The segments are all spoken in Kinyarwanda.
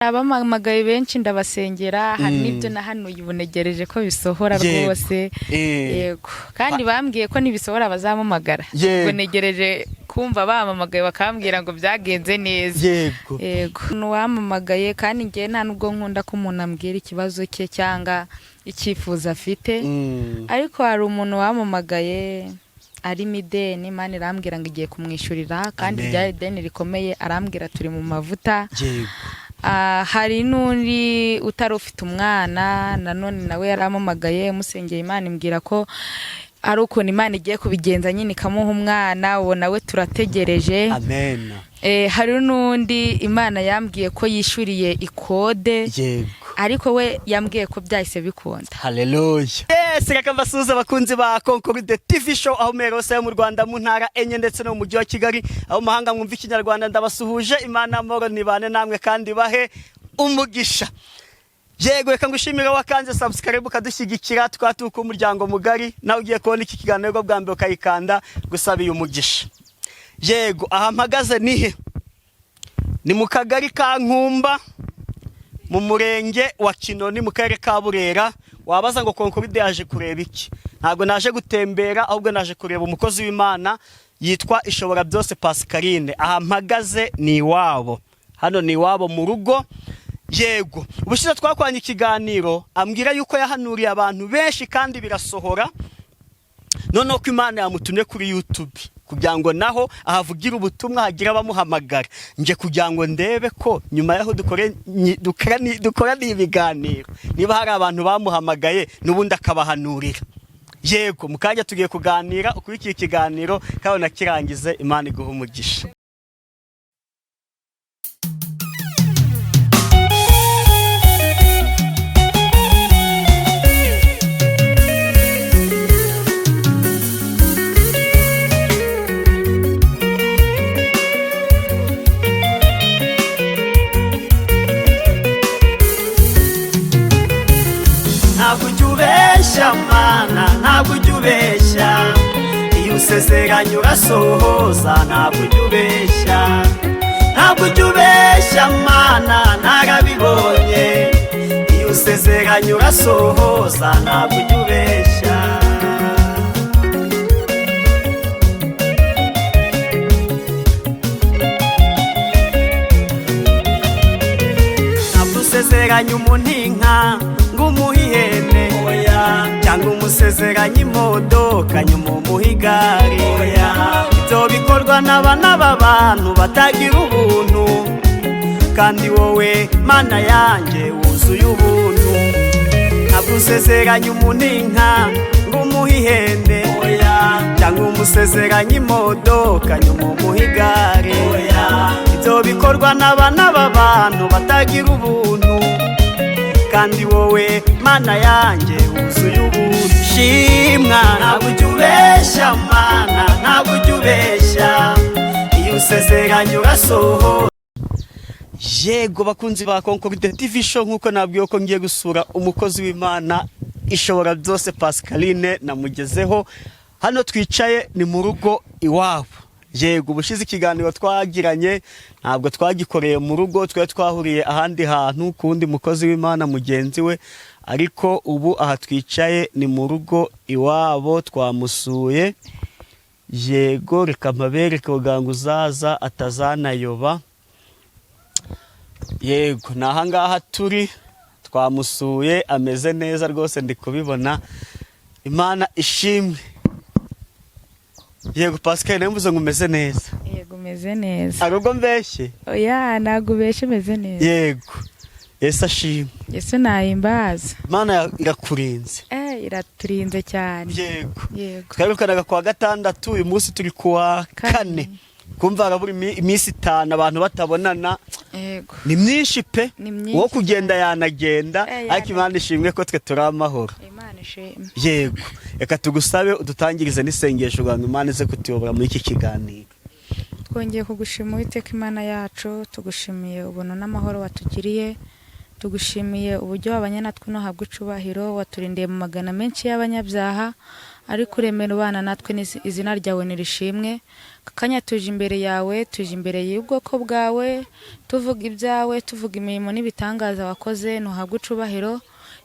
Abamamagaye benshi ndabasengera, hari n'ibyo nahanuye, ubu ntegereje ko bisohora rwose. Yego, kandi bambwiye ko nibisohora bazampamagara. Ubwo ntegereje kumva bampamagaye bakambwira ngo byagenze neza. Yego, uwamamagaye, kandi njye nta nubwo nkunda ko umuntu ambwira ikibazo cye cyangwa icyifuzo afite, ariko hari umuntu wamamagaye arimo ideni, Imana irambwira ngo igiye kumwishyurira, kandi Amen. ryari ideni rikomeye, arambwira turi mu mavuta. Hari n'undi utari ufite umwana, nanone nawe yarampamagaye, musengeye, Imana imbwira ko ari ukuntu Imana igiye kubigenza nyine ikamuha umwana, uwo nawe turategereje. Amen. Hari n'undi Imana yambwiye ko yishyuriye ikode, ariko we yambwiye ko byahise bikunda. Haleluya! Yes, reka mbasuhuze abakunzi ba Concorde TV Show aho muherereye hose yo mu Rwanda, mu ntara enye ndetse no mu mujyi wa Kigali, aho mu mahanga mwumva Ikinyarwanda. Ndabasuhuje, Imana amahoro nibane namwe kandi bahe umugisha. Yego, reka ngushimire wakanze subscribe ukadushyigikira, tukaba tuko umuryango mugari. Nawe ugiye kubona iki kiganiro bwa mbere ukayikanda, gusabiye umugisha. Yego, aha mpagaze nihe? Ni mu kagari ka Nkumba, mu murenge wa Kinoni, mu karere ka Burera. Wabaza ngo Concorde yaje kureba iki? Ntabwo naje gutembera, ahubwo naje kureba umukozi w'Imana yitwa Ishobora Byose Pascaline. Aha mpagaze ni iwabo, hano ni iwabo mu rugo. Yego, ubushize twakoranye ikiganiro ambwira yuko yahanuriye abantu benshi kandi birasohora, noneho ko Imana yamutumye kuri YouTube kugira ngo naho ahavugire ubutumwa, hagira abamuhamagara. Nje kugira ngo ndebe ko nyuma y'aho dukoraniye ibiganiro niba hari abantu bamuhamagaye n'ubundi akabahanurira. Yego, mu kanya tugiye kuganira, ukurikiye ikiganiro kabona kirangize. Imana iguha umugisha. Ntabwo ujya ubeshya Mana, ntabwo ujya ubeshya. Iyo usezeranye urasohoza, ntabwo ujya ubeshya. Ntabwo ujya ubeshya Mana, narabibonye. Iyo usezeranye urasohoza, ntabwo ujya ubeshya. Ntabwo usezeranye umuntu inka ngo umuhe ihene, oya, cyangwa umusezeranye imodoka nyuma umuhe igare, oya. Ibyo bikorwa n'abana b'abantu batagira ubuntu, kandi wowe Mana yanjye wuzuye ubuntu. Ntabwo usezeranye umuntu inka ngo umuhe ihene, oya, cyangwa umusezeranye imodoka nyuma umuhe igare, oya. Ibyo bikorwa n'abana b'abantu batagira ubuntu, kandi wowe Mana yanjye wuzuye ubuntu. Shimwa, ntabwo ujya ubeshya Mana, ntabwo ujya ubeshya. Iyo usezeranye urasohora. Yego, bakunzi ba Concorde TV Show, nkuko nabwiye ko ngiye gusura umukozi w'Imana Ishobora Byose Pascaline, namugezeho. Hano twicaye ni mu rugo iwabo. Yego, ubushize ikiganiro twagiranye ntabwo twagikoreye mu rugo, twari twahuriye ahandi hantu ku wundi mukozi w'Imana mugenzi we, ariko ubu aha twicaye ni mu rugo iwabo, twamusuye. Yego, reka mpabereke kugira ngo uzaza atazanayoba. Yego, ni ahangaha turi, twamusuye, ameze neza rwose, ndi kubibona. Imana ishimwe. Yego Pascal, nawe mvuze ngo umeze neza? Yego, umeze neza. Hari ubwo mbeshye? Oya, ntabwo ubeshye, umeze neza. Yego, Yesu ashimwe. Yesu nahimbaza. Imana irakurinze. Iraturinze cyane. Yego. Yego. Twarukanaga kuwa gatandatu, uyu munsi turi kuwa Kane. kane, kumva harabura iminsi 5 abantu batabonana. Yego. Ni myinshi pe. Ni myinshi. Uwo kugenda yanagenda, ariko Imana ishimwe ko twe turi amahoro. Imana ishimwe. Yego, reka tugusabe udutangirize n'isengesho kugira ngo Imana ize kutuyobora muri iki kiganiro. Twongeye kugushima Uwiteka Imana yacu, tugushimiye ubuntu n'amahoro watugiriye, tugushimiye uburyo wabanye natwe, unahabwa icubahiro, waturindiye mu magana menshi y'abanyabyaha. Ariko uremera ubana natwe, izina ryawe nirishimwe. Aka kanya tuje imbere yawe, tuje imbere y'ubwoko bwawe, tuvuga ibyawe, tuvuga imirimo n'ibitangaza wakoze. Ntuhabwe icubahiro.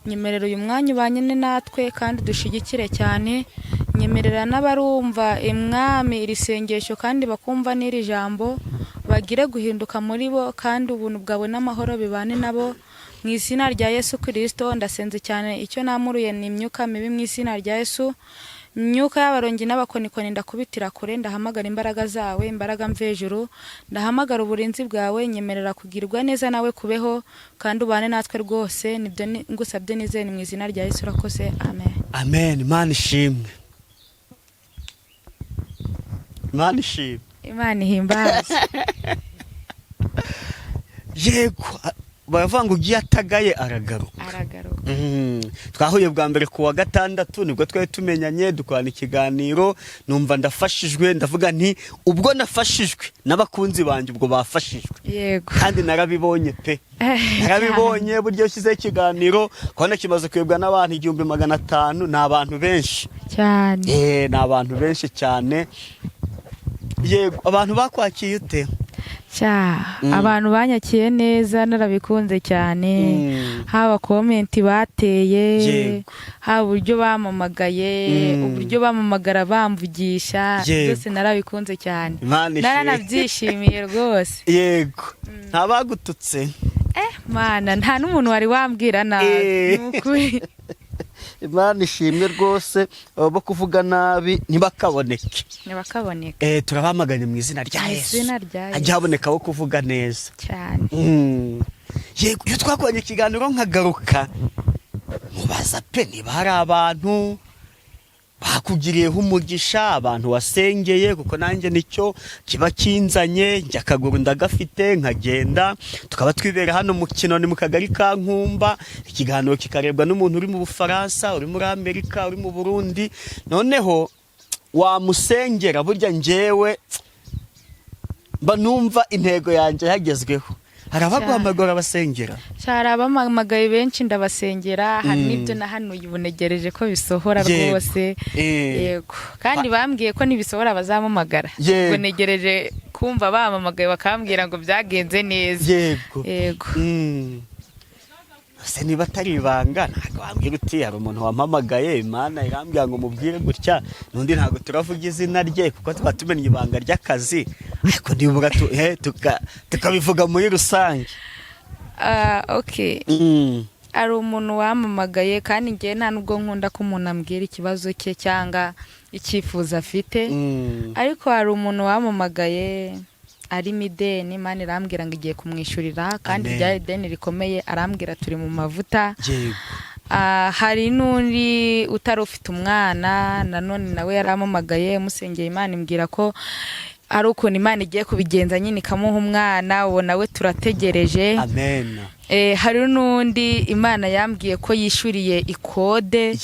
Nyemerera uyu mwanya ubanye natwe kandi dushigikire cyane. Nyemerera n'abarumva, Mwami, iri sengesho kandi bakumva n'iri jambo, bagire guhinduka muri bo, kandi ubuntu bwawe n'amahoro bibane nabo mu izina rya Yesu Kirisito. Ndasenze cyane, icyo namuruye ni imyuka mibi mu izina rya Yesu. Imyuka y'abarongi n'abakonikoni ndakubitira kure. Ndahamagara imbaraga zawe, imbaraga mvejuru, ndahamagara uburinzi bwawe. Nyemerera kugirwa neza nawe kubeho kandi ubane natwe rwose. Nibyo ngusabye nizeye, ni mu izina rya Yesu. Urakoze, amen. Amen. Imana ishimwe, Imana ishimwe. Imana ihimbaze. Yego, baravuga ngo ugiye atagaye aragaruka. Aragaruka. Twahuye bwa mbere ku wa gatandatu, nibwo twari tumenyanye, dukorana ikiganiro, numva ndafashijwe, ndavuga nti ubwo nafashijwe n'abakunzi banjye ubwo bafashijwe. Kandi narabibonye pe, narabibonye. Buryo ushyizeho ikiganiro kubona kimaze kurebwa n'abantu 1500, ni abantu benshi. Cyane. Ni abantu benshi cyane. Yego, abantu bakwakiye ute? Cya, abantu banyakiye neza, narabikunze cyane. Haba comment bateye, haba uburyo bamamagaye, uburyo bamamagara bamvugisha, byose narabikunze cyane. Imana ishimwe. Naranabyishimiye rwose. Yego, nta bagututse? Mana, nta n'umuntu wari wambwira nabi. Ni ukuri. Imana ishimwe rwose, abo bo kuvuga nabi ntibakaboneke. Ntibakaboneke. Turabamaganye mu izina rya Mu Yesu. izina rya Yesu. Hajya haboneka abo kuvuga neza. Cyane. Yego, iyo twakoranye ikiganiro nkagaruka mubaza pe niba hari abantu bakugiriyeho umugisha, abantu wasengeye, kuko nanjye nicyo kiba kinzanye. Njya akaguru ndagafite, nkagenda, tukaba twibera hano mu Kinoni mu kagari ka Nkumba, ikiganiro kikarebwa n'umuntu uri mu Bufaransa, uri muri Amerika, uri mu Burundi, noneho wamusengera. Burya njyewe mba numva intego yanjye yagezweho. Hari abaguhamagara basengera? Hari abamamagaye benshi, ndabasengera. Hari n'ibyo nahanuye, ubu ntegereje ko bisohora rwose. Yego, kandi bambwiye ko nibisohora bazampamagara. Ubwo ntegereje kumva bamamagaye bakambwira ngo byagenze neza. Yego. Ese niba atari ibanga, ntabwo wambwira uti hari umuntu wampamagaye, Imana irambwira ngo mubwire gutya? N'undi ntabwo turavuga izina rye kuko tuba tumenya ibanga ry'akazi, ariko nibura tukabivuga muri rusange. Ah, okay. Hari umuntu wamamagaye, kandi njyewe nta nubwo nkunda ko umuntu ambwira ikibazo cye cyangwa icyifuzo afite, ariko hari umuntu wamamagaye arimo ideni, Imana irambwira ngo igiye kumwishyurira, kandi Amen. ryari ideni rikomeye, arambwira turi mu mavuta. Ah, hari n'undi utari ufite umwana, nanone nawe yaramamagaye, musengeye, Imana imbwira ko ari ukuntu Imana igiye kubigenza nyine ikamuha umwana. Uwo nawe turategereje. Amen. Hari n'undi Imana yambwiye ko yishyuriye ikode,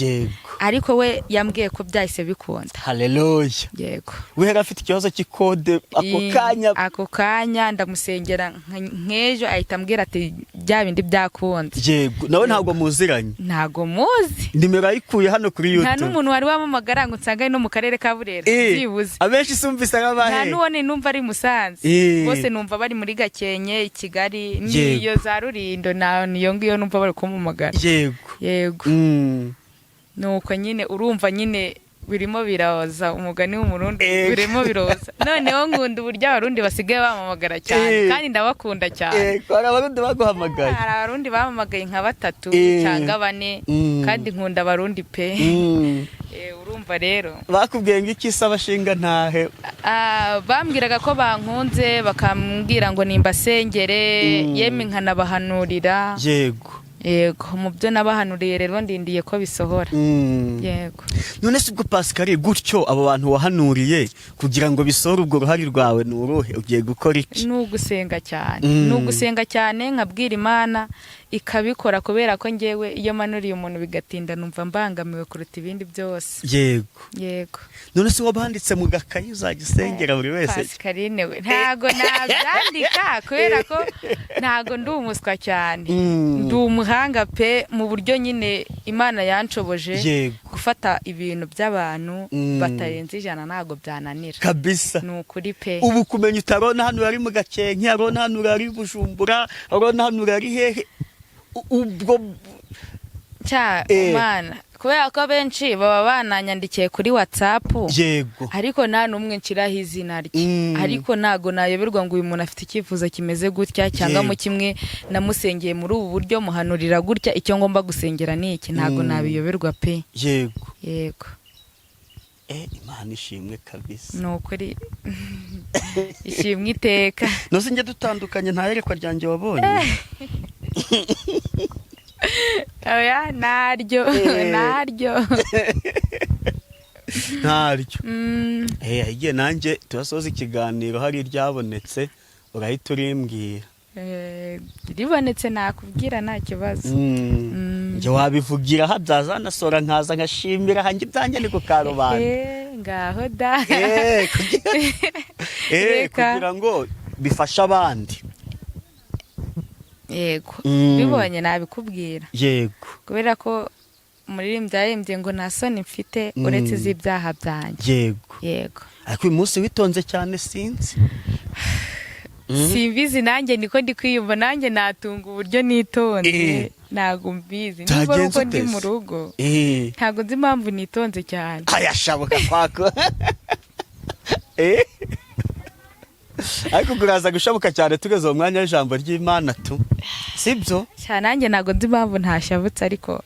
ariko we yambwiye ko byahise bikunda. Haleluya. Yego. We yari afite ikibazo cy'ikode ako kanya? Ako kanya ndamusengera, nk'ejo ahita ambwira ati bya bindi byakunze. Yego, nawe ntabwo muziranye? Ntago muzi. Nimero ayikuye hano kuri Nta YouTube? n'umuntu wari wamamagara ngo nsange ari no mu karere ka Burera, byibuze. Abenshi sumvise Nta nk'abahe? n'uwo ni numva ari Musanze. Bose numva bari muri Gakenke, i Kigali, n'iyo za Rulindo, na niyo ngiyo numva bari kumumagara. Yego. Nuko nyine urumva nyine birimo biraza, umugani w'Umurundi, birimo biroza. Noneho nkunda uburyo Abarundi basigaye bamamagara cyane, kandi ndabakunda cyane. Yego, hari Abarundi baguhamagaye? Hari Abarundi bamamagaye nka batatu cyangwa bane, kandi nkunda Abarundi pe. Urumva rero. Bakubwiye ngo iki se, abashinga ntahe? Ah, bambwiraga ko bankunze, bakambwira ngo nimbasengere, yemwe nkanabahanurira. Yego, mu byo nabahanuriye rero ndindiye ko bisohora. Yego. None se ubwo Pascal, gutyo abo bantu wahanuriye, kugira ngo bisohore, ubwo uruhare rwawe ni uruhe? Ugiye gukora iki? Ni ugusenga cyane. Ni ugusenga cyane, nkabwira Imana. Ikabikora, kubera ko ngewe iyo manuriye umuntu bigatinda, numva mbangamiwe kuruta ibindi byose. Yego. None se wabanditse mu gakayi uzajya usengera buri wese? Pascaline we, ntago nabyandika kubera ko ntago ndi umuswa cyane. Ndi umuhanga pe, mu buryo nyine Imana yanshoboje gufata ibintu by'abantu batarenze 100, ntago byananira. Ni ukuri pe. Ubu kumenya utarona hano uri mu Gakenke, arona hano uri Bujumbura, arona hano uri hehe, ubwo Cya Mana, kubera ko benshi baba bananyandikiye kuri WhatsApp, ariko nta n'umwe nshyiraho izina rye. Ariko ntago nayoberwa ngo uyu muntu afite icyifuzo kimeze gutya, cyangwa mu kimwe namusengeye muri ubu buryo, muhanurira gutya, icyo ngomba gusengera ni iki. Ntago nabiyoberwa pe. Yego. Imana ishimwe kabisa. Ni ukuri, ishimwe iteka. Nose njye dutandukanye, nta yerekwa ryanjye wabonye? Oya, naryo. Naryo. Ntaryo. Igihe nanjye turasoza ikiganiro hari iryabonetse, urahita urimbwira. Ribonetse nakubwira, nta kibazo. Njye wabivugira aha, byazanasora nkaza nkashimira hanjye, ibyanjye ni ku karubanda. Ngaho da. Reka. Kugira ngo bifashe abandi. Yego. Bibonye nabikubwira. Kubera ko umuririmbyi yaririmbye ngo nta soni mfite uretse iz'ibyaha byanjye. Yego. Ariko uyu munsi witonze cyane, sinzi. Simbizi, nanjye niko ndi kwiyumva, nanjye natunga uburyo nitonze. Ntabwo mbizi niba ari Byagenze uko ndi ute se? mu rugo. Ntabwo nzi impamvu nitonze cyane. Ayashabuka kwako. Ariko kuraza gushabuka cyane tugeze mu mwanya w'ijambo ry'Imana tu, sibyo? Cyane, nanjye ntabwo nzi impamvu ntashabutse, ariko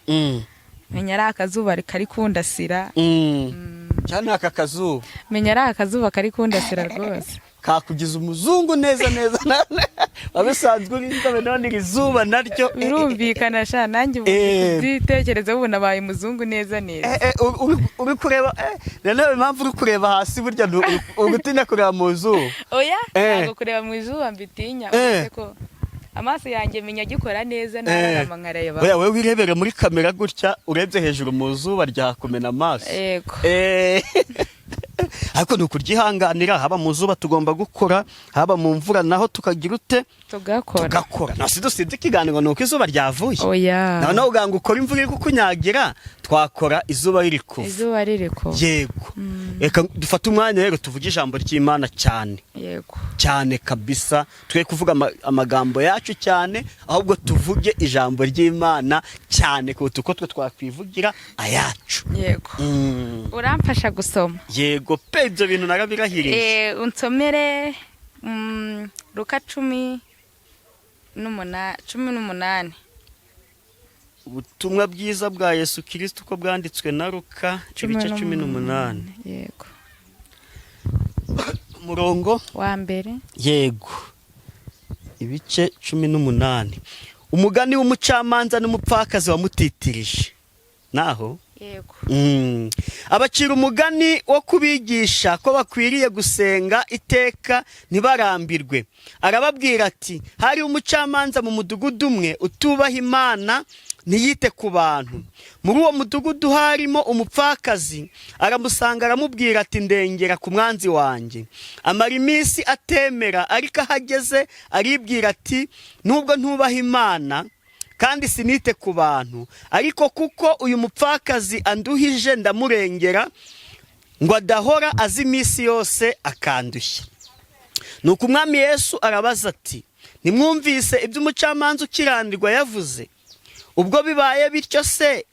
menya ari akazuba kari kundasira. Cyane aka kazuba. Menya ari akazuba kari kundasira rwose. Kakugiza umuzungu neza neza, wabisanzwe uri inzobe, none iri zuba naryo. Birumvikana sha, nanjye ubu byitekerezo, ubu nabaye umuzungu neza neza. Uri kureba, noneho impamvu uri kureba hasi burya ni uri gutinya kureba mu zuba. Oya, ntabwo kureba mu izuba mbitinya, uretse ko amaso yanjye menya agikora neza, ntararama nkareba. Oya, wowe wirebere muri kamera gutya, urebye hejuru mu zuba ryakumena amaso. Yego. Ariko ni ukuryihanganira, haba mu zuba tugomba gukora, haba mu mvura naho tukagira ute? Tugakora. Tugakora. Nasi dusibye ikiganiro ni uko izuba ryavuye? Oya. Noneho ugira ngo ukore imvura iri kukunyagira, twakora izuba riri kuva. Izuba riri kuva. Yego. Reka dufate umwanya rero tuvuge ijambo ry'Imana cyane. Cyane kabisa, twe kuvuga amagambo yacu cyane, ahubwo tuvuge ijambo ry'Imana cyane kuruta uko twe twakwivugira ayacu. Yego. Uramfasha gusoma? Yego pe, ibyo bintu narabirahiriye. Unsomere Luka 18, 18. Ubutumwa bwiza bwa Yesu Kirisito uko bwanditswe na Luka, ibice 18. Yego. Umurongo wa mbere. Yego, ibice 18, umugani w'umucamanza n'umupfakazi wamutitirije naho. Yego. Abacira umugani wo kubigisha ko bakwiriye gusenga iteka ntibarambirwe. Arababwira ati: hari umucamanza mu mudugudu umwe utubaha Imana ntiyite ku bantu. Muri uwo mudugudu harimo umupfakazi, aramusanga aramubwira ati: ndengera ku mwanzi wanjye. Amara iminsi atemera, ariko ahageze aribwira ati: nubwo ntubaha Imana kandi sinite ku bantu, ariko kuko uyu mupfakazi anduhije, ndamurengera ngo adahora azi iminsi yose akandushya. Nuko Umwami Yesu arabaza ati: ntimwumvise ibyo umucamanza ukiranirwa yavuze? Ubwo bibaye bityo se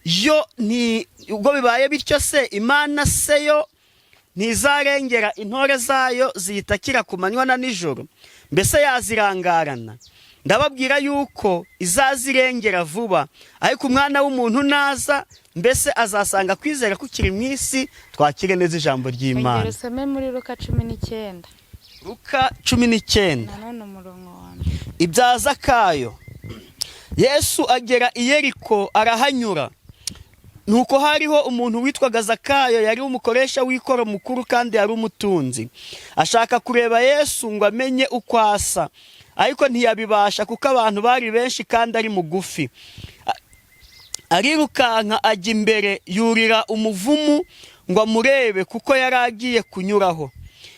yo nti ubwo bibaye bityo se, Imana se yo ntizarengera intore zayo ziyitakira ku manywa na nijoro? Mbese yazirangarana? Ndababwira yuko izazirengera vuba. Ariko Umwana w'umuntu naza, mbese azasanga kwizera kukiri mu isi? Twakire neza ijambo ry'Imana. Ongera usome muri Luka 19. Luka 19. Nanone umurongo wa mbere. Ibya Zakayo. Yesu agera i Yeriko arahanyura. Nuko hariho umuntu witwaga Zakayo, yari umukoresha w'ikoro mukuru kandi yari umutunzi. Ashaka kureba Yesu ngo amenye uko asa. Ariko ntiyabibasha kuko abantu bari benshi kandi ari mugufi. Arirukanka ajya imbere, yurira umuvumu ngo amurebe, kuko yari agiye kunyuraho.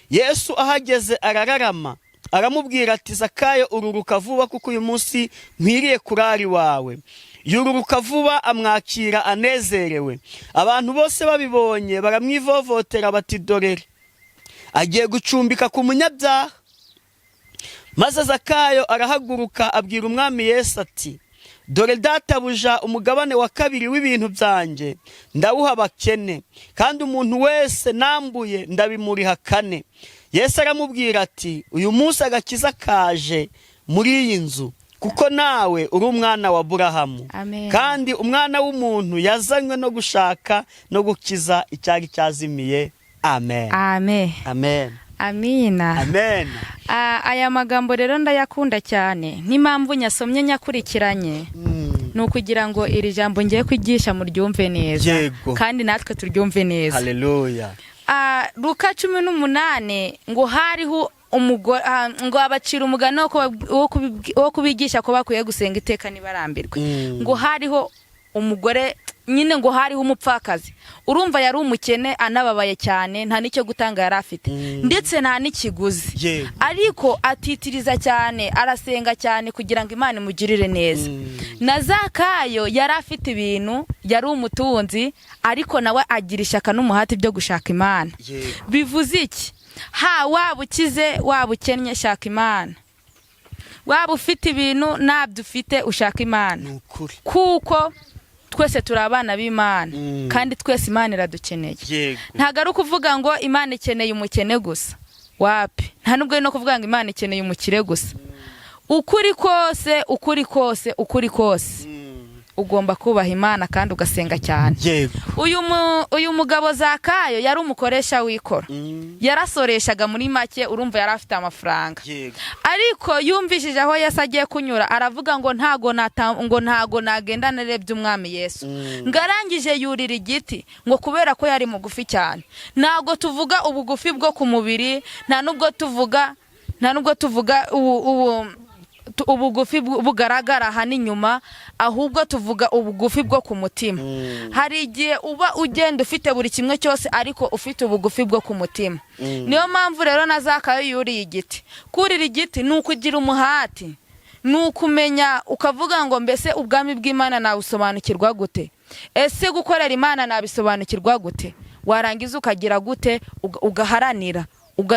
Yesu ahageze arararama, aramubwira ati: "Zakayo, ururuka vuba, kuko uyu munsi nkwiriye kurara iwawe." Yururuka vuba, amwakira anezerewe. Abantu bose babibonye baramwivovotera bati: "Dorere agiye gucumbika ku munyabyaha." Maze Zakayo arahaguruka, abwira Umwami Yesu ati: "Dore databuja, umugabane wa kabiri w'ibintu byanjye ndawuha abakene, kandi umuntu wese nambuye ndabimuriha kane." Yesu aramubwira ati: "Uyu munsi agakiza kaje muri iyi nzu, kuko nawe uri umwana wa Burahamu." Amen. Kandi Umwana w'umuntu yazanywe no gushaka no gukiza icyari cyazimiye. Amen. Amen. Amen. Amina. Amen. Aya magambo rero ndayakunda cyane. N'impamvu nyasomye nyakurikiranye ni ukugira ngo iri jambo ngiye kwigisha muryumve neza, kandi natwe turyumve neza. Haleluya. Luka 18, ngo hariho umugore, ngo abacira umugani wo kubigisha ko bakwiye gusenga iteka ntibarambirwe. Ngo hariho umugore nyine, ngo hariho umupfakazi. Urumva yari umukene, anababaye cyane, nta n'icyo gutanga yari afite, ndetse nta n'ikiguzi, ariko atitiriza cyane, arasenga cyane kugira ngo Imana imugirire neza. Na Zakayo yari afite ibintu, yari umutunzi, ariko nawe agira ishyaka n'umuhati byo gushaka Imana. Bivuze iki? Ha, waba ukize, waba ukennye, shaka Imana. Waba ufite ibintu, ntabyo ufite, ushaka Imana, Ni ukuri. kuko twese turi abana b'Imana, kandi twese Imana iradukeneye. Ntabwo ari ukuvuga ngo Imana ikeneye umukene gusa, wapi. Nta nubwo ari no kuvuga ngo Imana ikeneye umukire gusa. Ukuri kose, ukuri kose, ukuri kose, ugomba kubaha Imana kandi ugasenga cyane. Uyu mugabo Zakayo yari umukoresha w'ikoro, yarasoreshaga muri make. Urumva yari afite amafaranga, ariko yumvishije aho Yesu agiye kunyura, aravuga ngo ntago ngo ntago nagenda narebye Umwami Yesu. Ngo arangije yurira igiti, ngo kubera ko yari mugufi cyane. Ntago tuvuga ubugufi bwo ku mubiri, nta nubwo tuvuga ubugufi bugaragara aha n'inyuma, ahubwo tuvuga ubugufi bwo ku mutima. Hari igihe uba ugenda ufite buri kimwe cyose, ariko ufite ubugufi bwo ku mutima. Niyo mpamvu rero na Zakayo yuriye igiti. Kurira igiti ni ukugira umuhati, ni ukumenya ukavuga ngo: "Mbese ubwami bw'Imana nawusobanukirwa gute? Ese gukorera Imana nabisobanukirwa gute?" Warangiza ukagira gute? Ugaharanira,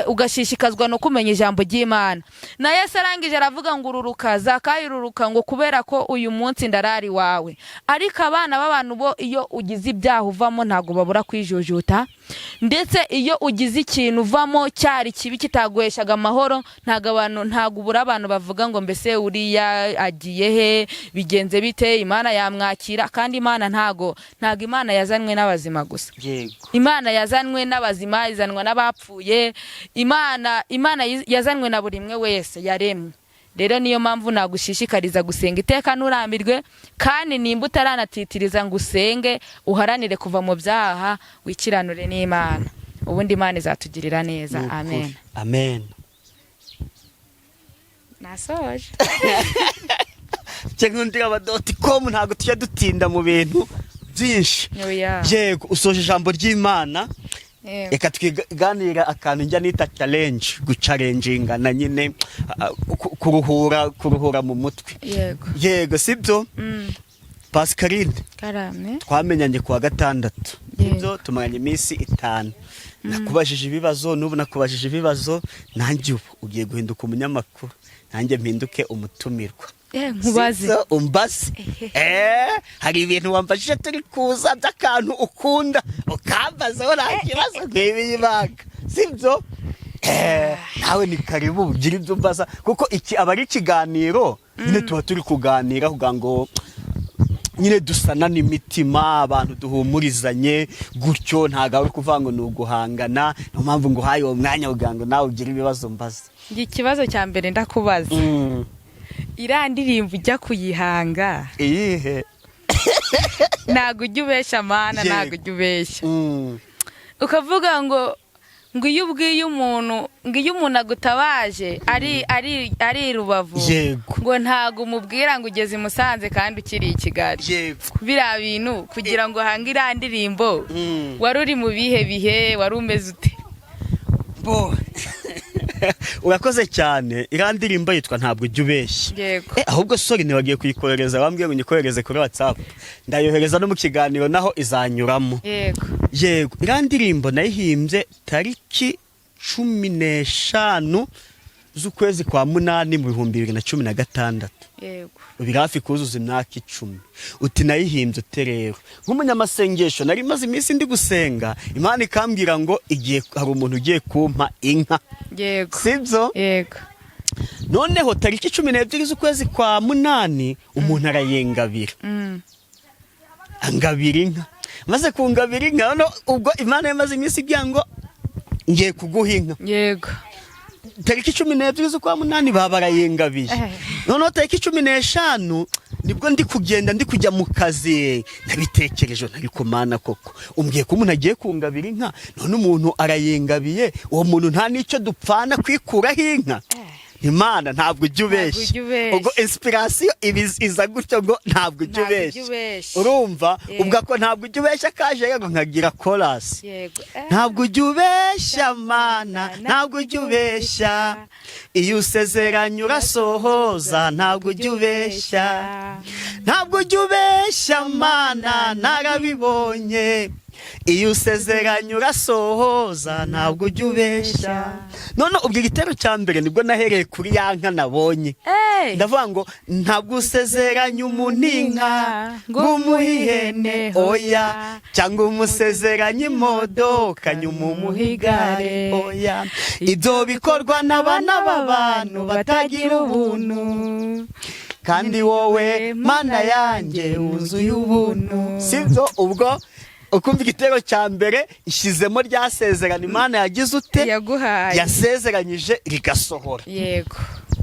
ugashishikazwa no kumenya ijambo ry'Imana. Na Yesu arangije aravuga ngo: "Ururuka Zakayo, ururuka," ngo kubera ko uyu munsi ndarari wawe. Ariko abana b'abantu bo, iyo ugize ibyaha uvamo, ntabwo babura kwijujuta. Ndetse iyo ugize ikintu uvamo cyari kibi, kitaguheshaga amahoro, ntabwo abantu, ntabwo ubura abantu bavuga ngo: "Mbese uriya agiye he? Bigenze bite? Imana yamwakira?" Kandi Imana ntago Imana yazanwe n'abazima gusa. Imana yazanwe n'abazima, izanwa n'abapfuye. Imana yazanwe na buri umwe wese yaremwe. Rero niyo mpamvu nagushishikariza gusenga iteka nturambirwe, kandi nimba utaranatitiriza ngo usenge, uharanire kuva mu byaha, wikiranure n'Imana, ubundi Imana izatugirira neza. Ni ukuri. Amen. Amen. Nasoje. Nkundira aba dot com, ntabwo tujya dutinda mu bintu byinshi. Oya. Yego, usoje ijambo ry'Imana. Yego. Reka twiganira akantu njya nita challenge, guchallenjingana nyine, kuruhura mu mutwe. Yego. Yego, sibyo? Mm. Pascaline, Karame. twamenyanye kuwa gatandatu. Yego. Nibyo, tumaranye iminsi 5. Nakubajije ibibazo, n'ubu nakubajije ibibazo. Nanjye ubu ugiye guhinduka umunyamakuru, nanjye mpinduke umutumirwa. Nkubaze. Sibyo? Umbaze. Hari ibintu wambajije turi kuza by'akantu ukunda, ukambazaho, nta kibazo, nk'ibi ibanga, sibyo? Nawe ni karibu ugire ibyo umbaza, kuko iki aba ari ikiganiro nyine, tuba turi kuganira kugira ngo nyine dusana n'imitima, abantu duhumurizanye gutyo. Ntabwo ari ukuvuga ngo ni uguhangana. Niyo mpamvu nguhaye uwo mwanya kugira ngo nawe ugire ibibazo mbaza. Njye ikibazo cya mbere ndakubaza: iriya ndirimbo ujya kuyihanga, Iyihe? Ntabwo ujya ubeshya, Mana? Yego. Ntabwo ujya ubeshya, ukavuga ngo Ngo iyo ubwiye umuntu, ngo iyo umuntu agutabaje ari i Rubavu, ngo ntago umubwira ngo ugeze i Musanze kandi ukiri i Kigali. Biriya bintu, kugira ngo uhange iriya ndirimbo, wari uri mu bihe bihe? Wari umeze ute? Bo, urakoze cyane. Iriya ndirimbo yitwa "Ntabwo Ujya Ubeshya". Ahubwo sorry, ntibagiye kuyikohereza. Bambwiye ngo nyikohereze kuri WhatsApp, ndayohereza no mu kiganiro naho izanyuramo. Yego, iriya ndirimbo nayihimbye tariki 15 z'ukwezi kwa munani mu 2016. Biri hafi kuzuza imyaka 10. Uti nayihimbye ute? Rero nk'umunyamasengesho, nari maze iminsi ndi gusenga, Imana ikambwira ngo igiye, hari umuntu ugiye kumpa inka. Sibyo? Yego. Noneho tariki 12 z'ukwezi kwa munani umuntu arayengabira, angabira inka. Maze kungabira inka, noneho ubwo Imana yamaze iminsi igira ngo ngiye kuguha inka. Tariki 12 z'ukwa munani baba barayengabiye. Noneho tariki 15 nibwo ndi kugenda, ndi kujya mu kazi, nabitekereje ntari kumana koko umbwiye ko umuntu agiye kungabira inka, none umuntu arayengabiye, uwo muntu nta n'icyo dupfana kwikuraho inka. Imana, ntabwo ujya ubeshya. Ujya ubeshya. Ubwo inspiration iza gutyo ngo ntabwo ujya Ntabwo ujya ubeshya. ubeshya. Urumva? Ubwo ako ntabwo ujya ubeshya kaje, yego, nkagira chorus. Ntabwo ujya ubeshya Mana, ntabwo ujya ubeshya, iyo usezeranye urasohoza, ntabwo ujya ubeshya, ntabwo ujya ubeshya Mana, narabibonye, iyo usezeranye urasohoza, ntabwo ujya ubeshya. None ubwo igitero cya mbere nibwo nahereye kuri ya nka nabonye. Ndavuga ngo ntabwo usezeranye umuntu inka ngo umuhe ihene, oya, cyangwa umusezeranye imodoka nyuma umuhe igare, oya, ibyo bikorwa n'abana b'abantu batagira ubuntu, kandi wowe Mana yanjye wuzuye ubuntu. Sibyo? Ubwo ukumva igitero cya mbere ishyizemo rya sezerano Imana yagize ute? Yaguhaye. Yasezeranyije rigasohora.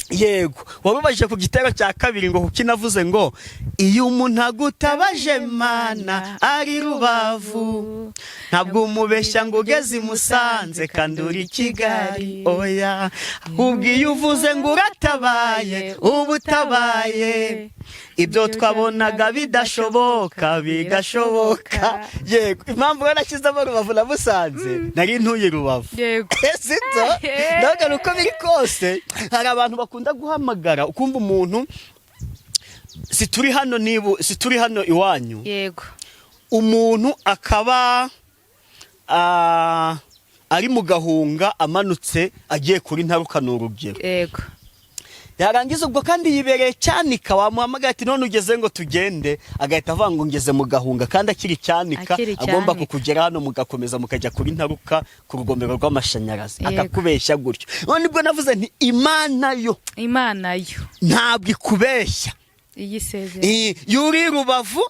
Yego, wababajije ku gitero cya kabiri ngo kuki navuze ngo iyo umuntu agutabaje Mana ari Rubavu, ntabwo umubeshya ngo ugeze i Musanze kandi uri i Kigali, oya, ahubwo iyo uvuze ngo uratabaye, uba utabaye, ibyo twabonaga bidashoboka bigashoboka. Yego, impamvu rero nashyizemo Rubavu na Musanze, nari ntuye Rubavu. Sibyo? Ndavuga uko biri kose hari abantu bakunda guhamagara, ukumva umuntu, si turi hano, niba si turi hano iwanyu, umuntu akaba ari mu Gahunga, amanutse agiye kuri Ntaruka, ni urugero. Yarangiza ubwo kandi yibereye Cyanika, wamuhamagaye ati none ugeze ngo tugende, agahita avuga ngo ngeze mu Gahunga kandi akiri Cyanika. Akiri Agomba Cyanika. kukugera hano, mugakomeza mukajya kuri Ntaruka ku rugomero rw'amashanyarazi. Akakubeshya gutyo. None nibwo navuze nti Imana yo Imana yo ntabwo ikubeshya. Iyi sezerano. Iyo uri Rubavu,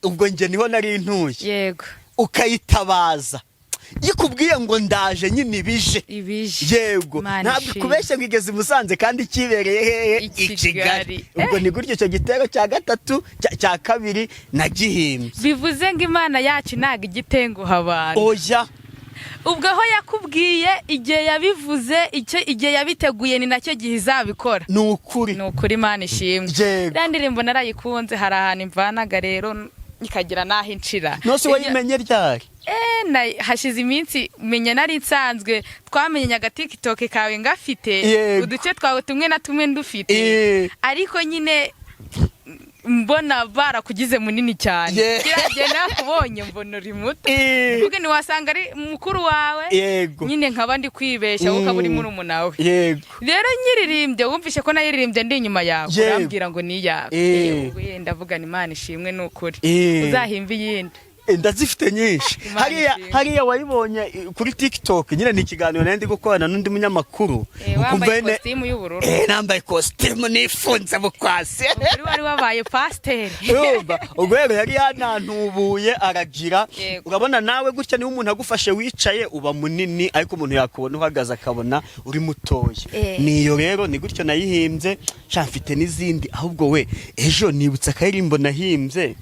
ubwo njye niho nari ntuye, ukayitabaza, iyo ikubwiye ngo ndaje, nyine ibije. Ibije. Yego. Imana Ntabwo ishimwe. ikubeshya ngo igeze i Musanze kandi ikibereye hehe? I I Kigali. Kigali. Ubwo ni gutyo icyo gitero cya gatatu, cya kabiri nagihimbye. Bivuze ngo Imana yacu ntabwo ijya itenguha abantu. Oya. Ubwo aho yakubwiye, igihe yabivuze, icyo igihe yabiteguye ni nacyo gihe izabikora. Ni ukuri. Ni ukuri, Imana ishimwe. Iriya ndirimbo narayikunze, hari ahantu imvanaga rero ikagira n'aho incira. Nose wayimenye ryari? Hashize iminsi menya, nari nsanzwe twamenye agaTikTok kawe ngafite, uduce twawe tumwe na tumwe ndufite, ariko nyine mbona barakugize munini cyane. Kiriya gihe nakubonye mbona uri muto, ubwo ntiwasanga ari mukuru wawe, nyine nkaba ndi kwibeshya, wowe ukaba uri murumuna we. Rero nyiririmbye, wumvishe ko nayiririmbye ndi inyuma yawe, urambwira ngo ni iyawe. Ndavuga ni Imana ishimwe, ni ukuri. Uzahimba iyindi. Ndazifite nyinshi. Imana Hariya ishimwe. hariya wayibonye kuri TikTok nyine, ni ikiganiro nari ndi gukorana n'undi munyamakuru. Ukumva Wambaye nyine- kositimu y'ubururu. Nambaye kositimu nifunze mu kwasi. Uri wari wabaye pasiteri. Urumva, ubwo rero yari yanantubuye aragira, urabona nawe gutya, niba umuntu agufashe wicaye uba munini, ariko umuntu yakubona uhagaze akabona uri mutoya. Niyo rero ni gutyo nayihimbye. Sha, mfite n'izindi. Ahubwo we, ejo nibutse akaririmbo nahimbye.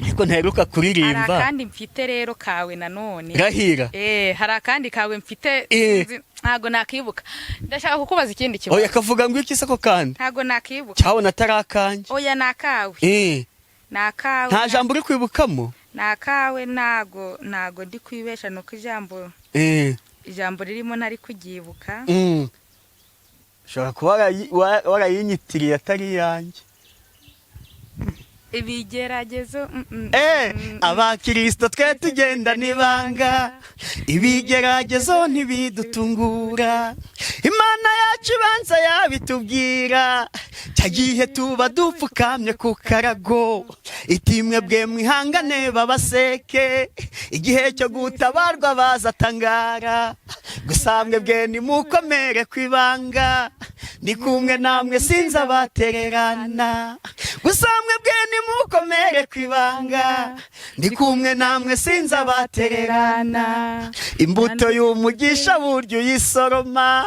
Ariko ntaheruka Hari kuririmba. akandi mfite rero kawe nanone. Rahira. Hari akandi kawe mfite. Ntago nakibuka. Ndashaka kukubaza ikindi kibazo. Oya, kavuga ngo iki se ko kandi? Ntago nakibuka. Cyabona atari akanjye. Oya, ni akawe. Ni akawe. Nta jambo uri kwibukamo? Ni akawe, ntago ndi kwibesha, nuko ijambo ijambo ririmo ntari kuryibuka. Ushobora kuba warayinyitiriye atari iyanjye. Ibigeragezo Abakirisito twe tugenda n'ibanga, ibigeragezo ntibidutungura. Imana yacu ibanza yabitubwira cya gihe tuba dupfukamye ku karago, iti: "Mwebwe mwihangane babaseke, igihe cyo gutabarwa bazatangara. Gusa mwebwe nimukomere ku ibanga, ndi kumwe namwe sinzabatererana. Gusa mwebwe nimukomere ku ibanga, ndi kumwe namwe sinzabatererana." Imbuto y'umugisha burya uyisoroma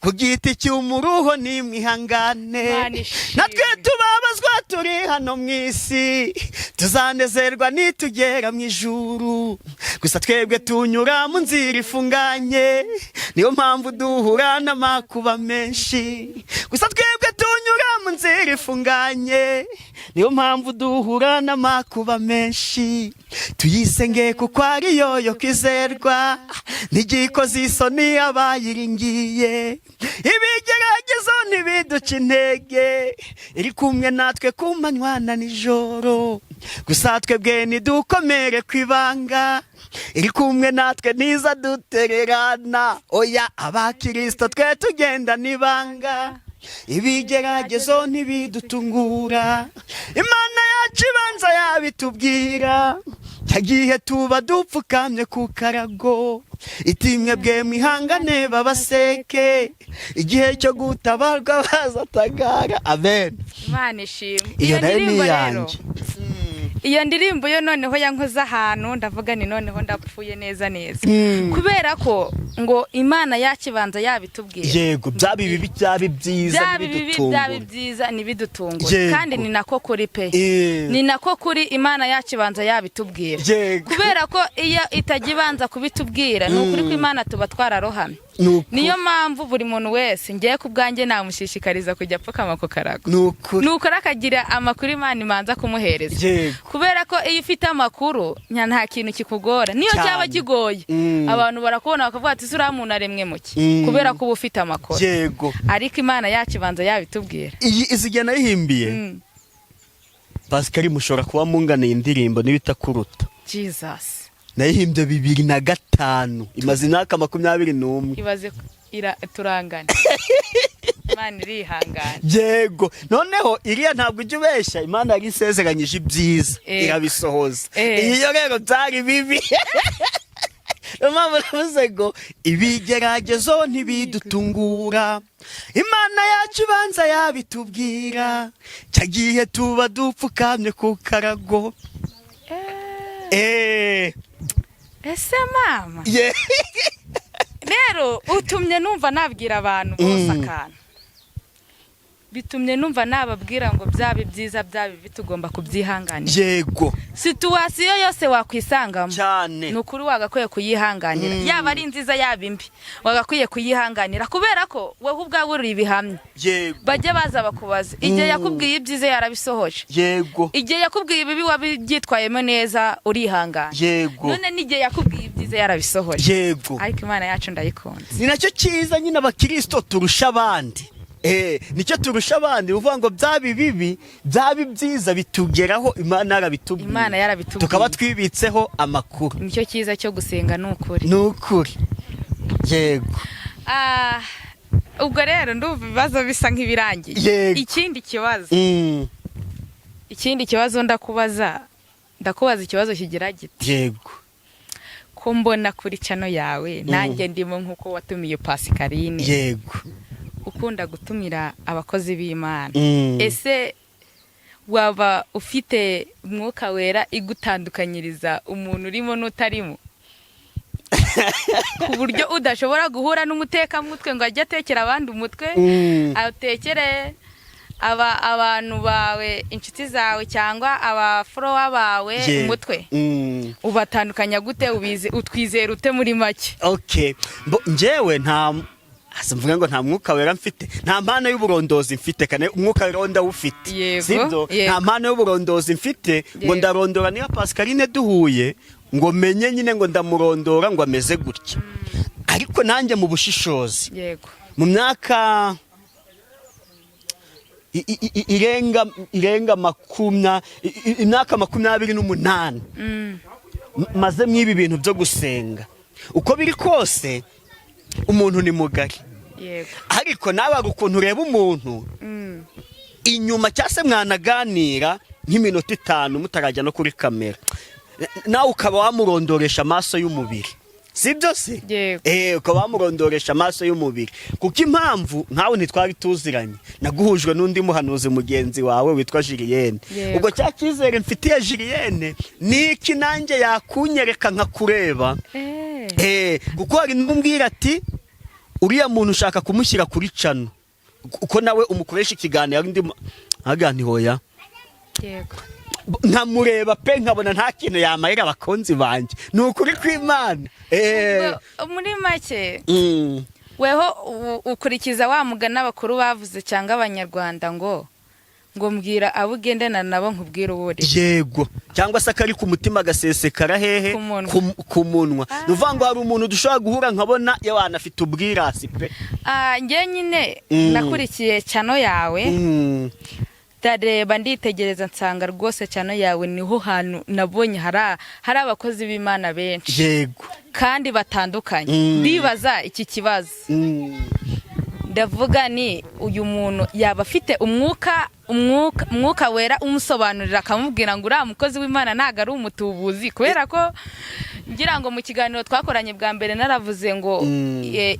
ku giti cy'umuruho, nimwihangane. Imana ishimwe. Natwe tubabazwa turi hano mu isi, tuzanezerwa nitugera mu ijuru. Gusa twebwe tunyura mu nzira ifunganye, niyo mpamvu duhura n'amakuba menshi. Gusa twebwe tunyura mu nzira ifunganye, niyo mpamvu duhura n'amakuba menshi. Tuyisenge kuko ariyo yo kwizerwa, ntigikoze isoni abayiringiye. Ibigeragezo ntibiduca intege, iri kumwe natwe ku manywa na nijoro. Gusa twebwe nidukomere ku ibanga, iri kumwe natwe ntiza dutererana. Oya, abakirisito twe tugenda n'ibanga, ibigeragezo ntibidutungura. Imana yacu ibanza yabitubwira cya gihe tuba dupfukamye ku karago, iti: "Mwebwe mwihangane babaseke, igihe cyo gutabarwa bazatagara." Amen. Imana ishimwe. Iyo nayo ni ndirimbo rero, iyanjye. Iyo ndirimbo yo noneho yankoze ahantu, ndavuga ni noneho ndapfuye neza neza, kubera ko ngo Imana yakibanza yabitubwira. Yego, byaba ibibi, byaba ibyiza, byaba ibibi, byaba ntibidutungure. ibyiza, ntibidutungure. Kandi ni nako kuri pe. Ni nako kuri, Imana yakibanza yabitubwira. Kubera ko iyo itajya ibanza kubitubwira, ni ukuri ko Imana tuba twararohamye. Ni ukuri. Niyo mpamvu buri muntu wese, ngiye ku bwanjye, namushishikariza kujya apfukama ku karago, Ni ukuri. Nukora akagira amakuru Imana imanza kumuhereza. Kubera ko iyo ufite amakuru nta kintu kikugora, niyo cyaba kigoye, abantu barakubona bakavuga ati: "Uriya muntu aremwe muki?" Kubera ko uba ufite amakuru. Ariko Imana yacu ibanza yabitubwira. Iyi izigiye nayihimbiye. Pascal, mushobora kuba munganiye indirimbo niba itakuruta. Jesus. Nayihimbye 2005, imaze imyaka 21. Ibaze ko turangana, Imana irihangana. Yego, noneho iriya ntabwo ujya ubeshya, Imana yari isezeranyije ibyiza, irabisohoza. Iyi yo rero byari bibi, niyo mpamvu navuze ngo ibigeragezo ntibidutungura, Imana yacu ibanza yabitubwira cya gihe tuba dupfukamye ku karago. Ese mama, rero utumye numva nabwira abantu bose akantu, bitumye numva nababwira ngo byaba ibyiza, byaba ibibi, tugomba kubyihanganira. Situation yose wakwisangamo, ni ukuri wagakwiye kuyihanganira. Yaba ari nziza, yaba imbi, wagakwiye kuyihanganira, kubera ko wowe ubwawe uri ibihamya. Bajye baza bakubaza igihe yakubwiye ibyiza yarabisohoje, igihe yakubwiye ibibi wabyitwayemo neza urihangana, none n'igihe yakubwiye ibyiza yarabisohoje. Ariko Imana yacu ndayikunze. Ni nacyo cyiza nyine abakirisito turusha abandi. Nicyo turusha abandi, uvuga ngo byaba ibibi, byaba ibyiza, bitugeraho Imana yarabitubwiye. Imana yarabitubwiye. Tukaba twibitseho amakuru. Nicyo cyiza cyo gusenga, ni ukuri. Ni ukuri, yego. Ah, ubwo rero ndumva ibibazo bisa nk'ibirangiye. Ikindi kibazo, ikindi kibazo ndakubaza ikibazo kigira giti: ko mbona kuri channel yawe, nanjye ndimo nk'uko watumiye Pascaline, ukunda gutumira abakozi b'Imana, ese waba ufite Umwuka Wera igutandukanyiriza umuntu urimo n'utarimo, ku buryo udashobora guhura n'umutekamutwe ngo ajye atekera abandi umutwe, atekere Aba abantu bawe, inshuti zawe cyangwa aba follower bawe, umutwe, ubatandukanya gute? Ubizi, utwizera ute muri make? Okay. Njyewe nta hasi mvuga ngo nta Mwuka Wera mfite, nta mpano y'uburondozi mfite. Kane Umwuka Wera wo ndawufite. Sibyo? Yego. Nta mpano y'uburondozi mfite ngo ndarondora niba Pascaline duhuye ngo menye nyine ngo ndamurondora ngo ameze gutya. Ariko nanjye mu bushishozi, mu myaka irenga imyaka 28 maze mw'ibi bintu byo gusenga, uko biri kose umuntu ni mugari. Ariko nawe hari ukuntu ureba umuntu inyuma, cyangwa se mwanaganira nk'iminota 5 mutarajya no kuri kamera, nawe ukaba wamurondoresha amaso y'umubiri, si byo se? Yego. Ukaba wamurondoresha amaso y'umubiri, kuko impamvu nkawe ntitwari tuziranye, naguhujwe n'undi muhanuzi mugenzi wawe witwa Julienne. Ubwo cya cyizere mfitiye Julienne ni iki? Nanjye yakunyereka nkakureba. Kuko hari n'umbwira ati uriya muntu ushaka kumushyira kuri channel, kuko nawe umukoresha ikiganiro, undi nti hoya. Nkamureba pe, nkabona nta kintu yamarira abakunzi banjye, ni ukuri kw'Imana. Ubwo, muri make, weho ukurikiza wa mugani abakuru bavuze cyangwa Abanyarwanda ngo mbwira abo ugendana nabo nkubwire uwo uri. Yego, cyangwa se akari ku mutima gasesekara hehe? Ku munwa. Ku munwa. Ni ukuvuga ngo hari umuntu dushobora guhura nkabona yawana afite ubwirasi pe. Ah, njye nyine nakurikiye channel yawe, ndareba, nditegereza, nsanga rwose channel yawe niho hantu nabonye hari abakozi b'Imana benshi kandi batandukanye. Ndibaza iki kibazo, ndavuga ni uyu muntu yaba afite umwuka Wera umusobanurira akamubwira ngo uriya mukozi w'Imana ntabwo ari umutubuzi, kubera ko ngira ngo mu kiganiro twakoranye bwa mbere naravuze ngo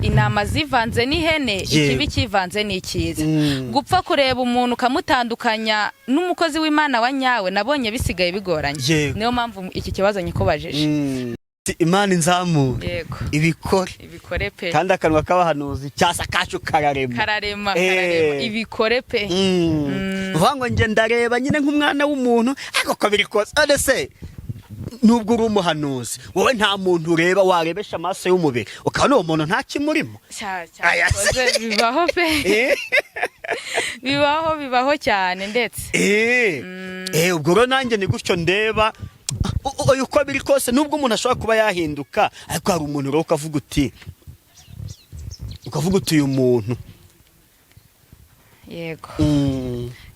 intama zivanze n'ihene, ikibi kivanze n'icyiza. Gupfa kureba umuntu ukamutandukanya n'umukozi w'Imana wa nyawe nabonye bisigaye bigoranye. Niyo mpamvu iki kibazo nyikubajije. Imana inzamure, ibikore. Ibikore pe. Kandi akanwa k'abahanuzi cyasa kacu kararema. Kararema. Kararema, ibikore pe. Uvuga ngo njye ndareba nyine nk'umwana w'umuntu, ariko ko biri kose, none se nubwo uri umuhanuzi, wowe nta muntu ureba warebesha amaso y'umubiri ukabona uwo muntu nta kimurimo? Aya se. Cyakoze bibaho pe. Bibaho, bibaho cyane ndetse. Ubwo rero nanjye ni gutyo ndeba. Uko biri kose, nubwo umuntu ashobora kuba yahinduka, ariko hari umuntu rero ukavuga uti uyu muntu. Yego.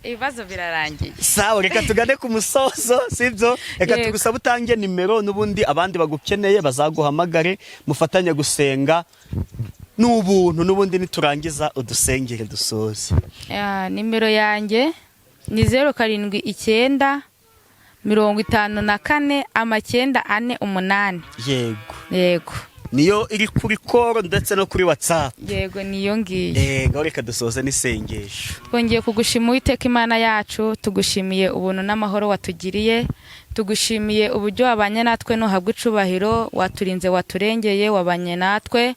Ibibazo birarangiye. Sawa, reka tugane ku musozo, sibyo? Reka Yego. tugusabe utange nimero, n'ubundi abandi bagukeneye bazaguhamagare mufatanye gusenga, ni ubuntu. N'ubundi niturangiza udusengere dusoze. Ya, nimero yanjye ni 079 54 948. Yego. Yego. Niyo iri kuri call ndetse no kuri WhatsApp? Yego, niyo ngiyo. Ngaho reka dusoze n'isengesho. Twongeye kugushima, Uwiteka Imana yacu. Tugushimiye ubuntu n'amahoro watugiriye, tugushimiye uburyo wabanye natwe. Ntuhabwe icubahiro, waturinze, waturengeye, wabanye natwe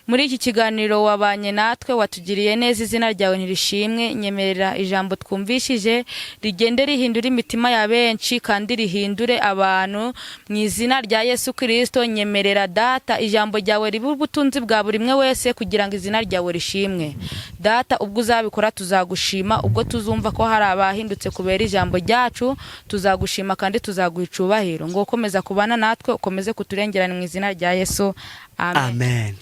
muri iki kiganiro, wabanye natwe, watugiriye neza, izina ryawe ntirishimwe. Nyemerera ijambo twumvishije rigende rihindura imitima ya benshi kandi rihindure abantu mu izina rya Yesu Kirisito. Nyemerera Data, ijambo ryawe ribe ubutunzi bwa buri umwe wese kugira ngo izina ryawe rishimwe. Data, ubwo uzabikora tuzagushima, ubwo tuzumva ko hari abahindutse kubera ijambo ryacu tuzagushima kandi tuzaguha icubahiro. Ngo ukomeza kubana natwe, ukomeze kuturengerana mu izina rya Yesu, amen. Amen.